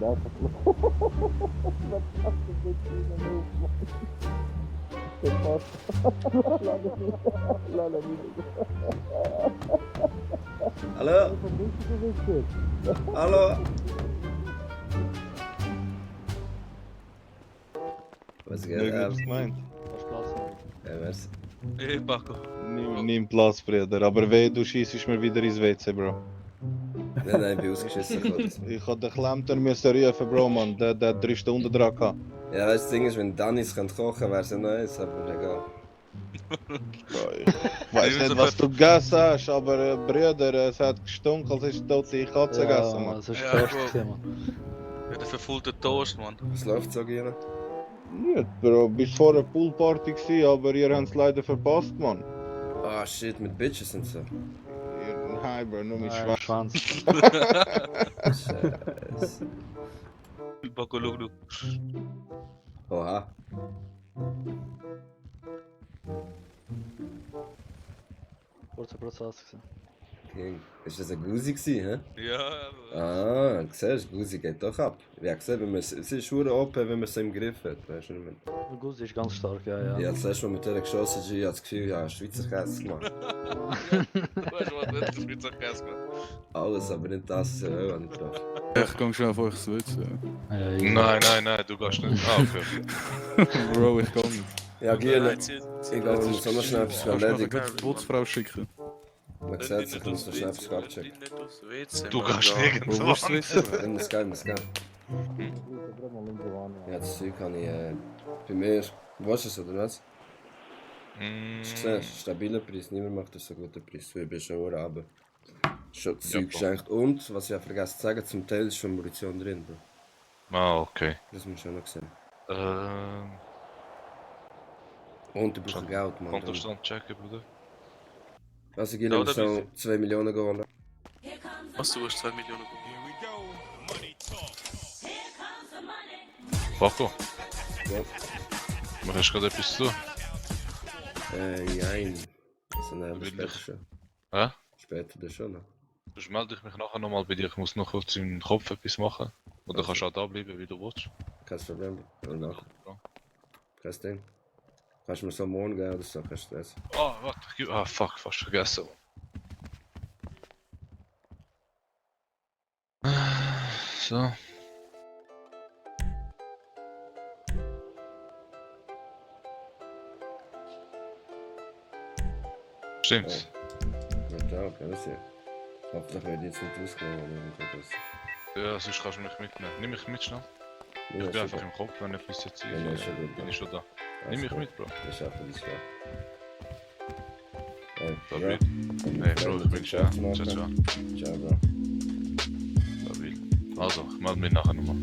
einfach was hast du mit diesem Move, Mann? Der passt. Lala, Hallo? Hallo? Was geht Wie ab? was gemeint? Hast Platz noch? Ja, merci. Hey, Paco. Nimm Platz, Bruder. Aber weh, du schießt mir wieder ins WC, Bro. Nein, ich bin ausgeschissen. Ich hab den Klempner müssen rufen, Bro, Mann. Der hat 3 Stunden dran gehabt. Ja, weißt du, das Ding ist, wenn Dennis kochen könnte, wäre es ja nice, aber egal. Bro, ich weiß nicht, was du gegessen hast, aber Brüder, es hat gestunken, als ist tote Katze gegessen, Mann. das ist Ja, fest Bro. gewesen, Mann. Ja, der verfüllte Toast, Mann. Was läuft so gerne? Nicht, Bro, bis vor der Poolparty gewesen, aber ihr habt es leider verpasst, Mann. Ah, shit, mit Bitches und so. Nein, Bro, nur mit Nein, Schwanz. Schwanz. Scheiße. Paco, schau du. Oha. Kurzer Prozess gewesen. King. Ist das ein Gusi gewesen, hä? Ja, Ah, siehst du, Gusi geht doch ab. Ich hab gesehen, wenn man, es ist schon OP, wenn man es so im Griff hat, weißt du nicht mehr. Der Gusi ist ganz stark, ja. Ja, als letztes Mal mit der geschossen habe, ich das Gefühl, ja, Schweizer Käse gemacht. du weißt was, nicht der Schweizer Käse gemacht. Alles, aber nicht das, was ich habe ich gedacht. Ich komm schon auf euch switchen. Nein, du gehst nicht. Ah, okay. Bro, ich komm nicht. Ja, gerne. Nein, zieh- Ich glaube, wir müssen noch schnell etwas Kannst du noch erledigen. die Putzfrau schicken? Man sieht sich, ich muss noch schnell etwas abchecken. Du gehst Wo nirgendwo willst du an. wissen? Ich muss gehen, muss gehen. Ja, das Zeug habe ich bei mir. Du weißt es, oder was? Hast du gesehen? Stabiler Preis, niemand macht das so guten Preis. Du bist schon runter. Schon Zeug geschenkt. Und, was ich auch vergessen zu sagen, zum Teil ist schon Munition drin. Bro. Ah, okay. Das musst du auch noch sehen. Ähm, Und ich brauche Geld, Mann. Kontostand checken, Bruder. Also, ich habe Ja, schon 2 Millionen gewonnen. Was, du hast 2 Millionen Paco, Ja. was hast du gerade etwas zu tun? Nein. Also, nein, aber Will später ich- schon. Hä? Später dann schon noch. Sonst melde ich mich nachher nochmal bei dir. Ich muss noch kurz im Kopf etwas machen. Oder kannst du auch da bleiben, wie du willst. Kein Problem. Oder nachher. Ja. Kein Ding. Kannst du mir so morgen geben oder so, kein Stress. Ah, warte, ich gebe. Ah, fuck, fast vergessen. So. Stimmt's? Ja, kann das sein. Hauptsache, wenn die jetzt nicht ausgenommen oder irgendwas. Ja, sonst kannst du mich mitnehmen. Nimm mich mit schnell. Ich Ja, bin einfach super. im Kopf, wenn etwas jetzt Ja, ja, schon gut, bin ja. ich schon da. Alles Nimm mich klar. mit, Bro. Ich schaffe das klar. Hey, Stabil. ja. Hey, Bro, ich bin schon. Ciao, ciao. Ciao, Bro. Stabil. Also, ich melde mich nachher nochmal.